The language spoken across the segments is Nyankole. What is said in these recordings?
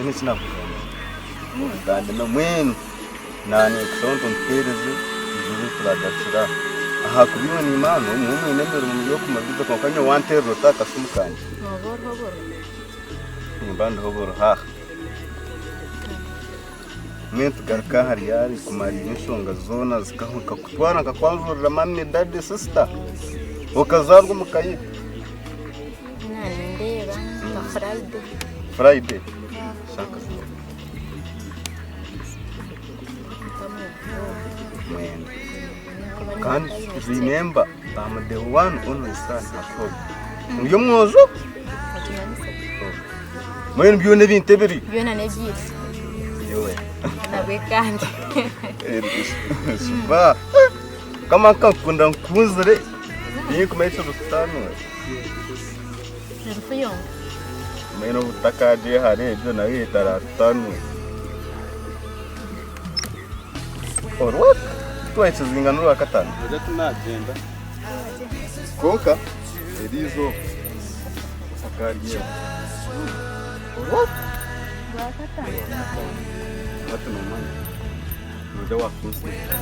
Tihaine eki naakugambira. Obutandeme mbwenu naanye ninkushaba ngu ontuheereze ijuza obu turagarukira aha. Ahakuba iwe niimanya nimwo mwine emirimo muri okumarigiza kwonka nyowe wanteerera ota aha kasimu kangye. Nooba oriho buri? Nimba ndiho buri haaha. Mbwenu tugaruke aha ryari kumariira enshonga zoona zikahwa nkakutwara nkakwanjurira mummy, daddy, sister okazaarwa omu ka yaitu. Nindeeba nka Friday. Friday? Mwenda. Kandi remember I'm the one only son at home. Ndi omwojo. Mbwenu byona ebintu ebiri. Byona n'ebyaitu. Yowe. Nabwe kandi. Shiba. Kama nkakukunda nkukunzire. Ninkumanya ekyo kutaanura. Mbwenu obutakagye hare ebyo nayo etaratutaanure. Orwaka twakizinga n'orwakataano. Kwonka eri izooba akaryeho. Orwaka hati noomanya noija waakunsiibura.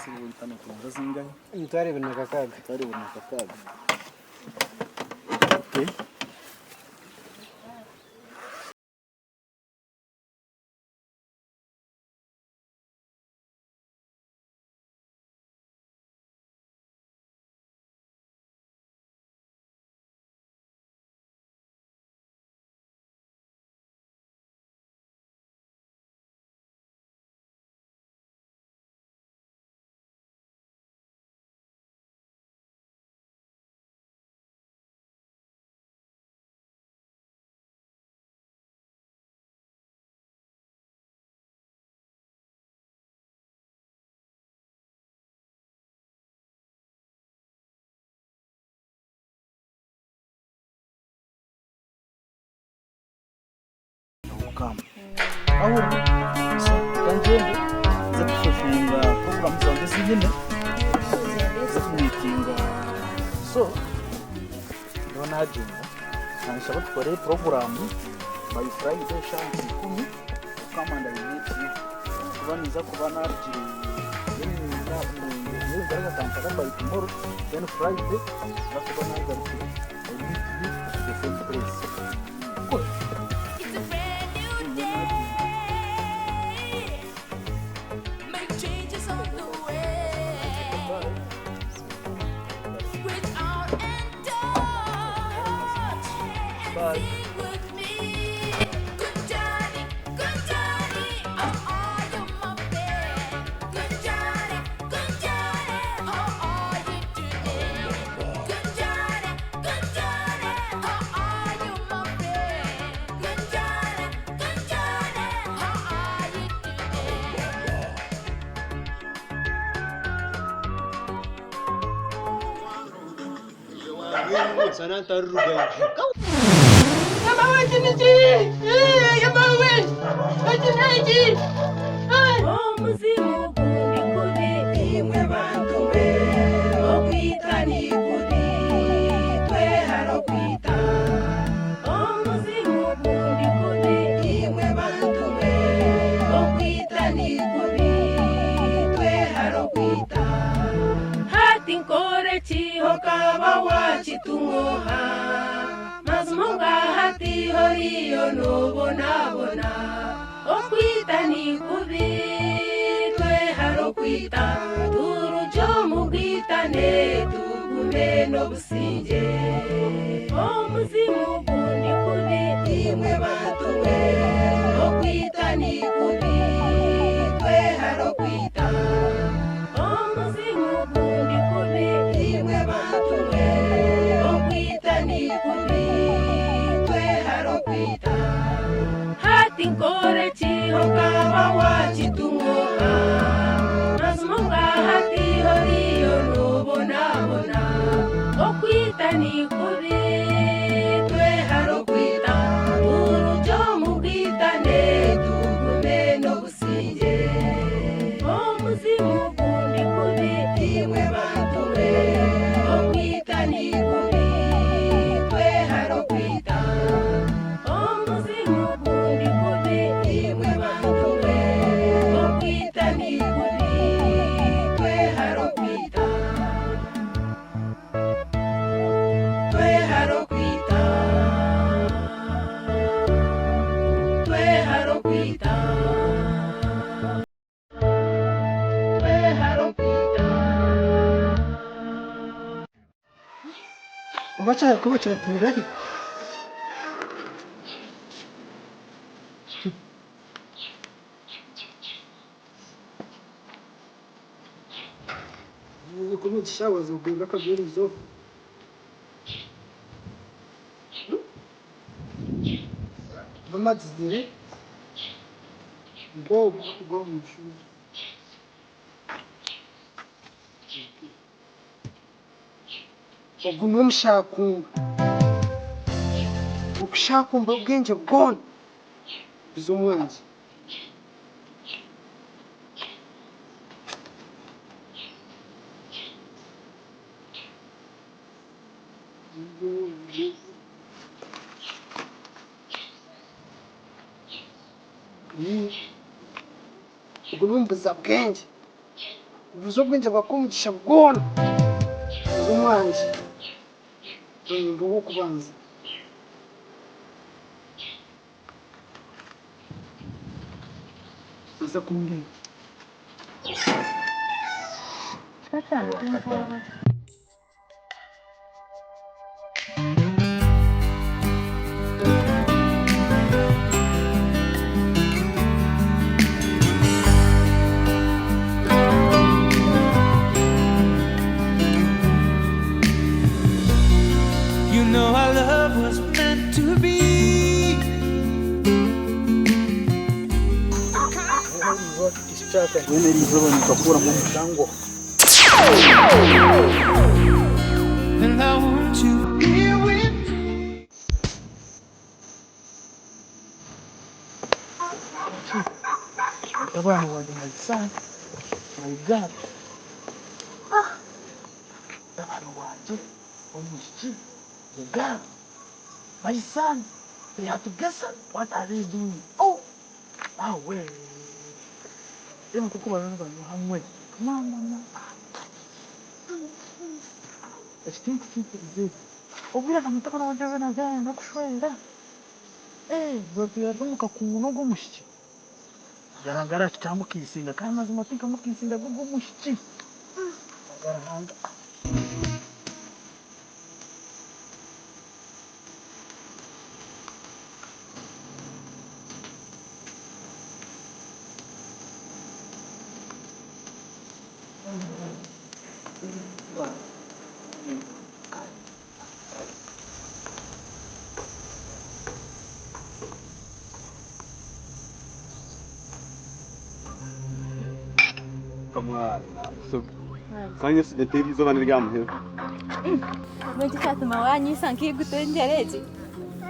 Emitwaro 26. Emitwaro 26. Okay. Mukama. Ahubwo so kangyende nze kushoshinga program zange zinyine zikumitinga so ndiho nagyenda nanshaba tukore program by Friday shaaha 10 Mukama and I meet you kuba ninza kuba narugire ningaruka Kampala by tomorrow then Friday nza kuba nagarukire I meet you at the same place. Good. It's a brand new day. Make changes on the way. Reach out and touch and Bye. sing with me. Good Johnny, good Johnny, how are you, my friend? Good Johnny, good Johnny, how are you today? Good Johnny, good Johnny, how are you, my friend? Good Johnny, good Johnny, how are you today? Omuzimu gundi kubi imwe bantu be okwita ni kubi twehara okwita omuzimu gundi kubi imwe bantu be okwita ni kubi twehara okwita hati nkore ki okaba wakitungoha mazima hati horiyo nobonabona okwita ni kubi twehara okwita turugye omu bwitane tugume n'obusinge omuzimu gundi kubi imwe bantu mwe okwita ni kubi twehara okwita omuzimu gundi kubi imwe bantu mwe okwita ni kubi twehara okwita hati nkore ki okaba wakitungoha mazima hati horiyo nobonabona okwita ni kubi twehara okwita turugye omu bwitane tugume n'obusinge omuzimu gundi kubi imwe bantu mwe okwita ni kubi twehara okwita omuzimu gundi kubi imwe bantu mwe okwita ni kubi twehara okwita twehara okwita twehara okwita twehara okwita. Oba kyakuba kyatuurahi? Kuba waza kugurira akagari izooba. Bamazire ng'ogu gw'omushuuja. Ogu n'omushakumba. Okushakumba obwengye bwona buza omwangye. Ogu n'omubuza bwengye. Obuza obwengye bwakuha omugisha bwona. Oza omwangye. Ndi ow'okubanza. Oza kundeeba. You know our love was meant to be. Mbwenu eri izooba ninkakuuramu omushango. And I want you here with me. Mutabani wangye my son, my girl. Mutabani wangye omwishiki, the girl, my son, they are together, what are they doing? Oh! Awe! Reeba nk'oku bariyo nibanywa hamwe. Mama na Eki tinkukiikiriza. Obwire na mutabani wangye abe naagenda kushwera. Eh, batwire ari omu kakungu n'ogwo omwishiki. Garagara kikamukiisinga kandi mazima tinkamukiisinga ogwo omwishiki. Ruhanga. Kanya nteebe eizooba niryamuheru. Mbwenu ekyatuma wanyisa nkaiguta engyera egi.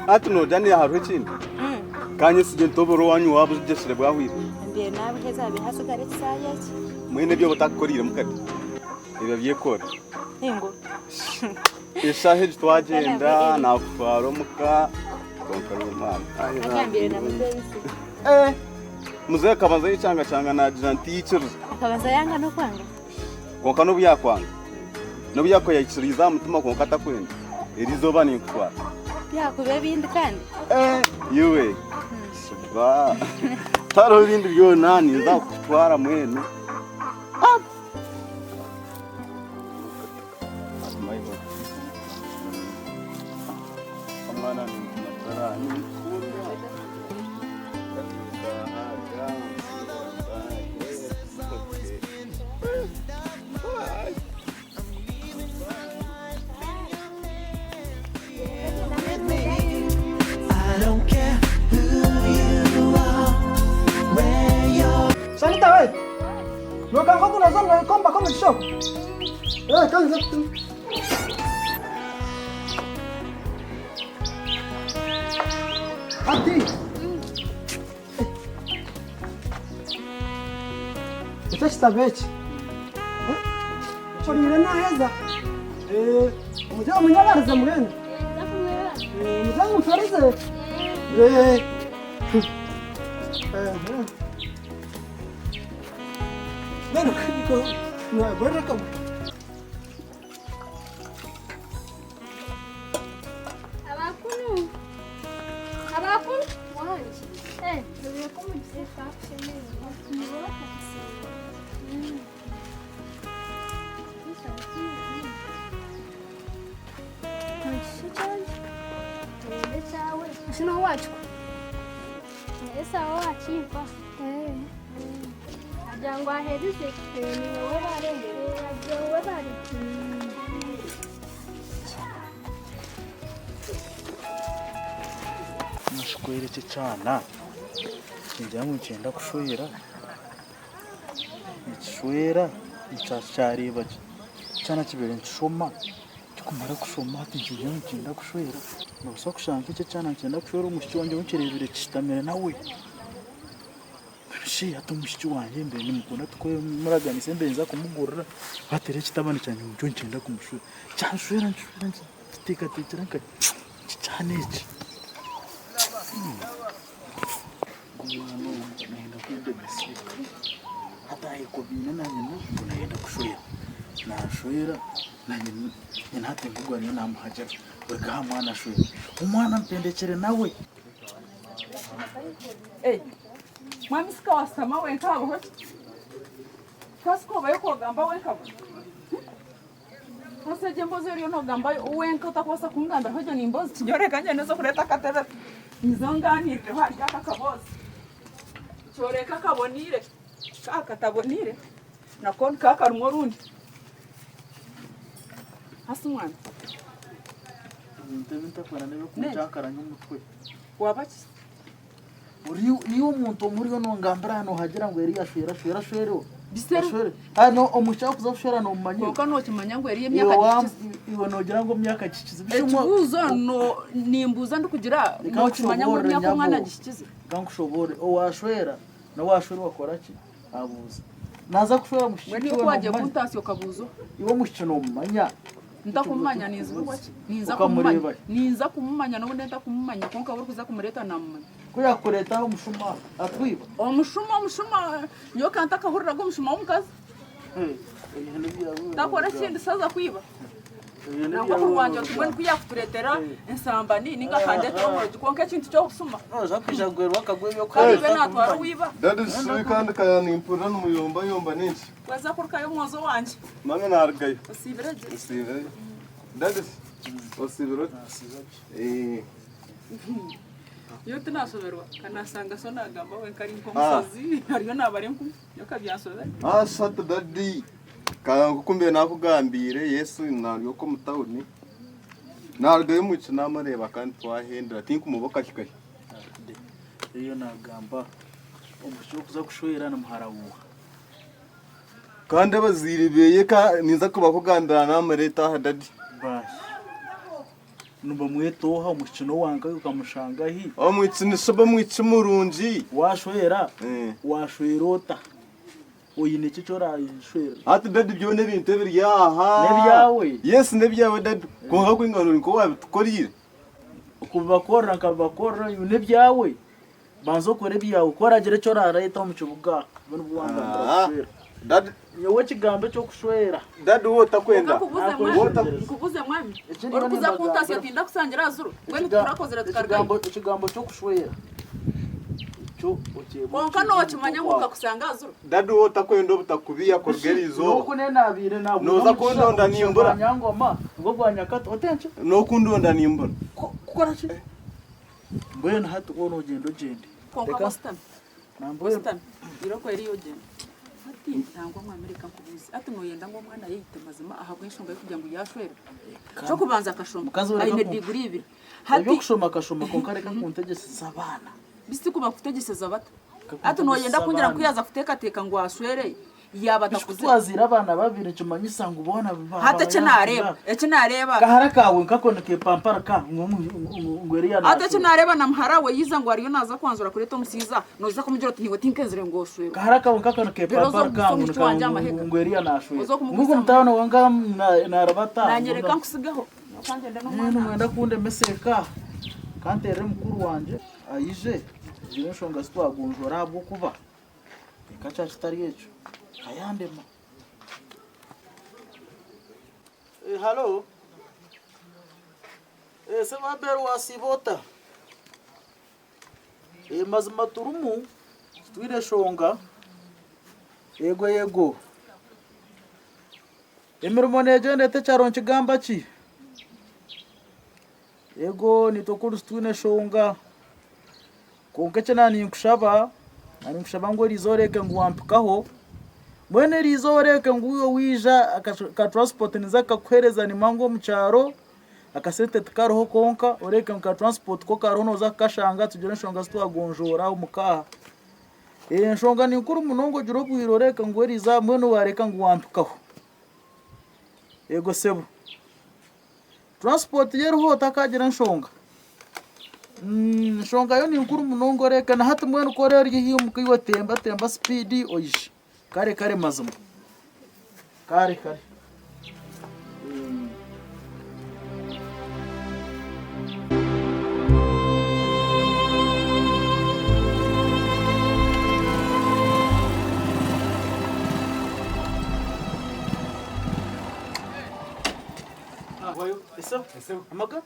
Hati noogira niiha hariho ekindi? Kanya nsigye ntobore owanyu waaba ogyesire bwahwire. Mbaire nabuheza habaire hatsigara ekisaayi eki. Mbwenu ebyo otakikoreiremu kare ebyo byekora. Ingo. Eshaaha egi twagyenda naakutwara omuka kwonka mwana. Agambire na muzeeyi si. Eh, muzeeyi akabanza yecangacanga naagira nti yaikiriza. Akabanza yanga n'okwanga. Kwonka n'obu yaakwanga, n'obu yaakuba yaikiriize aha mutima kwonka atakwenda, eri izooba ninkutwara. Byakuba ebindi kandi. Eh, iwe shiba. Tihariho ebindi byona ninza kukutwara mwenu. Ah! Omwana ni I don't care who you are, where you're Shanita we. Noka nk'oku noza nokombaka omu kishoko. Eh, kanze kutu. Ati. Eki ekitabo eki. Kiriire naheza. Eh, omujye omunyabarize mwene. Eh, omujye mumferize. Eh. Eh. Bueno, no, como. Abakunu. Abakunu. Wanje. Eh, nubire ko mugize twakushemererwa. Ese wacu. Ese aho wakimpa. Agira ngo ahereze. Ni wowe barebe. Agira wowe barebe. Nashikwera eki ekyana ningira ngu nikyenda kushwera nikishwera kyareeba gye ekyana kibaire nikishoma kikumara kushoma hati nikigira ngu nikyenda kushwera noobaasa kushanga eki ekyana nikyenda kushwera omwishiki wangye ou nkireebire kishutamire nawe mbwenu shi hati omwishiki wangye mbaire nimukunda tikwemuraganisa mbaire ninza kumugurira hati reero ekitabani kyangye nikyo nikyenda kumushwera kyanshwera nkishwera nkiteekateekyera nka eki kyana eki. Omwana ogu nayenda kwendemesa hati Ayekobaine na nyina ngu nayenda kushwera. Nashwera na nyina hati nkogu ariyo namuhagira buri aha mwana ashwere. Omwana amutendekyere nawe. Mwami sika wasitama wenka habaho ki? Kasika obayo kogamba wenka bu. Hasa egyo emboozi oriyo nogamba wenka otakubaasa kungambiraho egyo ni mboozi ki? Nyowe reka ngyende nze kureeta akatebe nyize ongaaniirireho ahari aka akaboozi. Kyoreka kaboniire, ka kataboniire nako ka karimu orundi. Hasa omwana. Ebintu ebi ntakwenda n'ebyokuncakaranya omutwe. Waaba ki? Niiwe omuntu omwe oriyo nongambira aha nohagira ngu Eriya ashwere ashwere ashwere Bisere. ashwere hano omushija arikuza kushwera nomumanya Kwonka nokimanya ngu Eriya emyaka gihikize. Iwe nogira ngu emyaka gihikize Ekibuuzo no nimbuuza ndikugira nokimanya ngu emyaka omwana agihikize. Reka nkushoboorore owashwera n'owashwerwa akora ki abuuza naza kushwera omushija Mbwenu iwe ku wagiye kuntaasya okabuuza oha? Iwe omushija nomumanya Ntakumumanya ninzibirwa ki? Ninza kumumanya. Ninza kumumanya n'obu ndiba ntakumumanya kwonka ou orikuza kumureeta naamumanya. Ku yaakukureetaho omushuma atwiba? Omushuma, omushuma, nyowe ka ntakahuriraga omushuma w'omukazi. Takora ekindi shaaza kwiba. Nangwa kurwangira oti mbwenu ku yaakutureetera ensambani ninga akandeetera omurogi kwonka ekintu ky'obusuma. Noija kwija kugwerwa akagwe Kandi iwe naatwara owiba. Daddy shubi kandi kaya nimpurira nimuyombayomba n'enki? Waza kurukayo omwojo wangye. Mami narugayo. Osiibire gye? Nsiibire gye. Daddy osiibire ota? Eh. Nyowe tinashoberwa ka nashanga sho nagamba wenka ari nk'omusazi ariyo nabara enkumi nyowe kabyanshobera. Ah shatu daddy ka nkoku mbaire nakugambiire Yesu naruga okwo omu tawuni narugayo omwishiki namureeba kandi twahendera tinkumuba okahikayo. Eriyo nagamba omwishiki orikuza kushwera ni muhara wooha? Kandi abazaire beye ka ninza kubakugambira namureeta aha daddy. Baasi nibamweta oha omwishiki n'owanka okamushanga hi? Omwishiki ni Sheba omwishiki murungi. Washwera washwera ota? Oine ki eki orashwera? Hati daddy byona ebintu ebiri aha. N'ebyawe? Yes n'ebyawe daddy kwonka kwingana ori nk'owabitukoreire. Kubibakorera nkabibakorera iwe n'ebyawe? Banza okore ebyawe, ku oragira eki orareeta omu kibuga, mbwenu nibwo wangambira kushwera. Nyowe ekigambo eky'okushwera. Daddy we otakwenda. Nkubuze mwami, nkubuze mwami. Orikuza kuntasya tindakusangira aha zuru. Mbwenu titurakozire tukarugayo. Ekigambo ky'okushwera ekyo okyebwa. Kwonka nookimanya ngu nkakusanga aha zuru. Daddy we otakwenda obutakubiya kuruga eri izooba. N'oku naabaire naabwire Nooza kundonda nimbura. gwa Nyangoma nigwo gwa Nyakato. Otenkye? N'okundonda nimbura. Kukora ki? Mbwenu hati woona ogyende ogyende. Kwonka Reka ositame. nambwenu. Ositame. Irooko eriyo ogyende. Hati nangwa mwami reka nkubuuze. Hati nooyenda ngu omwana ayeyite mazima ahabw'enshonga y'okugira ngu yaashwerwa? Eky'okubanza akashoma. Mukazi we reka Aine ku- diguri ibiri. Hati Eby'okushoma akashoma kwonka reka kuntegyeseza abaana. bisi ku bakutegyeseza bata? Reka Hati nooyenda kuntegyeseza kungira ngu abaana. ku yaaza kuteekateeka ngu ashwere yaaba Bishi atakuzire? kutwaziire abaana babiri nikimanyisa ngu boona Hati eki naareeba, eki naareeba. Kahara kaawe nkako nikepampara ka ngu Eliya Hati eki naashwera. naareeba na muhara we yaija ngu ariyo naaza kwanjura kureeta omushaija, nooza kumugira oti naiwe tinkenzire ngu oshwerwe. Kahara kaawe nkako Reero nikepampara oze ka okugwisa omwishiki wangye aha mahega. ngu Eliya naashwera. Oze okumugwisa Ngu aha mutaano mahega. wange naarabata. Naanye reka nkutsigeho. Nyowe ka ngyende n'omwana Mbwenu wangye. mwenda kundemesa eka, kanteerere mukuru wangye aije tugire enshonga zi twagonjoora ahabw'okuba. Eka kyaba kitari ekyo nkayandema. Halo Sebo Abel wasiiba ota? Mazima turimu titwine nshonga. Yego yego. Emirimo negyenda eta ekyaro nikigamba ki? Yego naitwe kuri titwine nshonga. Kwonka eki naaba ninkushaba, naaba ninkushaba ngu eriizooba oreke ngu wampikaho, mbwenu eriizooba oreke ngu iwe waija ka transport ninza kukakuheereza nimba ngu omu kyaro akasente tikariho kwonka oreke ngu ka transport ko kariho nooza kukashanga tugire enshonga ezi twagonjoora omu ka aha. Enshonga ni nkuru munonga ogire obwire oreke ngu eriizooba mbwenu waareka ngu wampikaho. Eego sebo. Transport yo eriho otakagira nshonga. Enshonga yo ninkuru munonga oreka na hati mbwenu ku ori haihi omuka iwe temba temba speed oije. Kare kare mazima. Kare kare. Ese amaga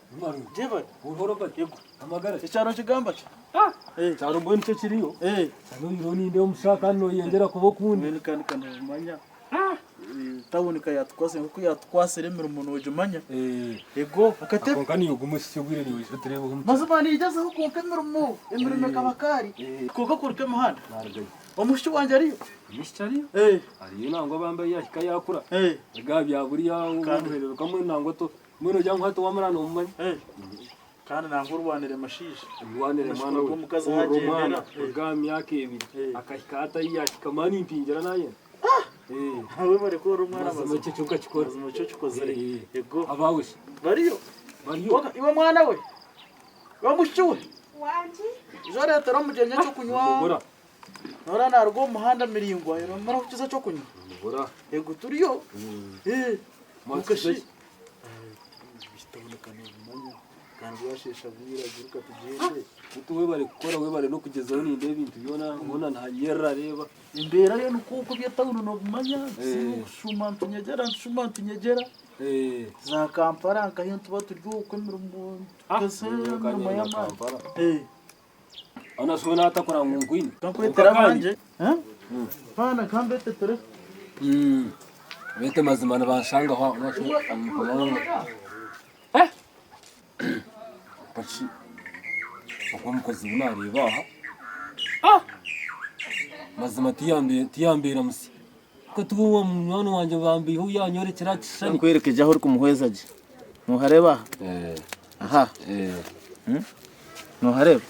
jebare Buhoro yego amagara ekyaro kigamba ki cyaro mbona nicyo kiriyo eh hano ninde omushaka noyengera kuba okundi mbwenu kandi kanomanya tawuni kayatukwase nkuko yatukwasire emirimo nogimanya ego akatebe konka niyo gumusyo gwire niwe turebeho mazima nigezeho konka emirimo emirimo ekaba kari konka kuruka emihanda omushiki wanje ariyo mushiki ariyo eh ariyo nangwa bambaye yahika yakura eh ga bya buriya ubuherero kamwe nangwa to mwino jya nkato wamurana umumanya eh kandi nangwa urwanire mashisha urwanire mwana we omukazi Uri hagendera omwana bwa myaka ebiri akahika atayiyahika mani mpingira naye we bari ko uri umwana mazima mazima icyo cyuka kikora mazima icyo kikozere ego abawe se bariyo bariyo Konka iwe mwana we iwe mushiki we Wangi. ejo retera omugyenyi ekyokunywa mugora nora naruga omu muhanda miringwa mara kukiza ekyokunywa mugora ego turiyo eh Mwasize mukashi bitaboneka nobimanya kandi washesha bwira guruka tugende Mutu webare kukora webare no kugezaho ninde ebintu byona mbona ntanyerera reba embeera yo nikuko byetawuni nobimanya shuma ntunyegera nshuma ntunyegera eh za kampala nkahiyo tuba turi okwo emirimo tukozese emirimo y'amaani eh ana sona atakora ngo ngwini kankwetera abanje bana kambetetere bete mazima nabanshanga aho eh pachi ubwo mukozi bunareba aha ah mazima tiyambe tiyambera musi ko tuwo mwana wanje bambiye uyanyorekera kishani nkwerekeje aho uri kumuhweza gye ntuhareba aha eh aha eh ntuhareba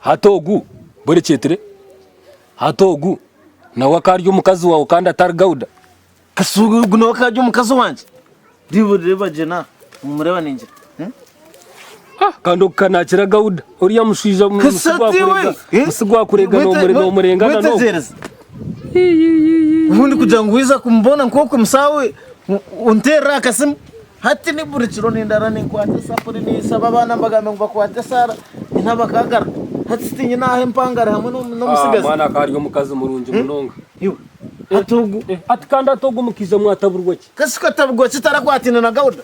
hatogu boreketere hatogu nawe akarya omukazi wawe kandi atari gauda kasugu nawe akarya omukazi wanje riba reba gye na mumureba ningira kandi okanakira gauda oriya mushaija Kasati we! musigwakurega nomurengana no Wetegereze. Ubundi kugira ngo wiza kumubona nk'uko musawe unterera akasimu hati ni buri kiro nindara ninkwate sapuri nisaba abana mbagambe ngo bakwate sara intabakagara hati sitinye naho empangare hamwe n'omusigazi mwana akarya omukazi murungi munonga iwe atogu ati kandi atogu mukiza mwataburwa ki kasi katabugwa kitarakwatine na gauda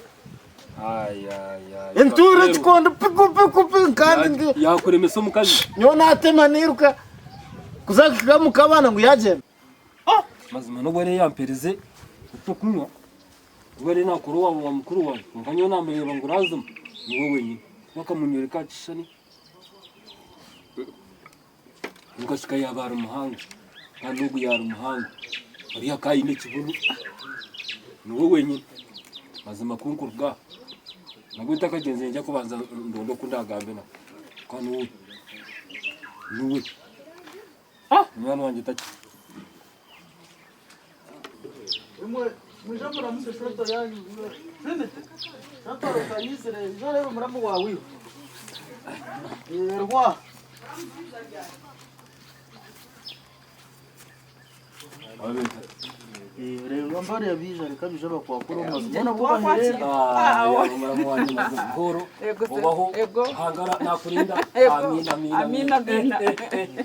enture kikondo piku piku piku kandi ndi yakuremesa omukazi nyowe natema niruka kuza mukabana ngo yagenda mazima nubwo yari yampereze utwo kunywa ubwo yari nakuru wabo wa mukuru wanjye umva nyowe namureba ngo urazima ni wowe wenyine wakamunyoreka kishani ngashika yabara umuhanga kandi n'ubu yari umuhanga uriya kayine kibunu ni wowe wenyine mazima kunkurwa nabwo ntakagenze njya kubanza ndondo kundagambe na kandi wowe ni wowe umwana wanjye taki mwije muramuse shoto yanyu Trinity shoto kayizire ejo rero muramu wawe yerwa rero mbari yabije reka bije bakwakura umaze mbona bubaherera buhoro Ego se, ubaho ego. hangara nakurinda Ego. amina amina Amina, amina. Eh, eh, eh.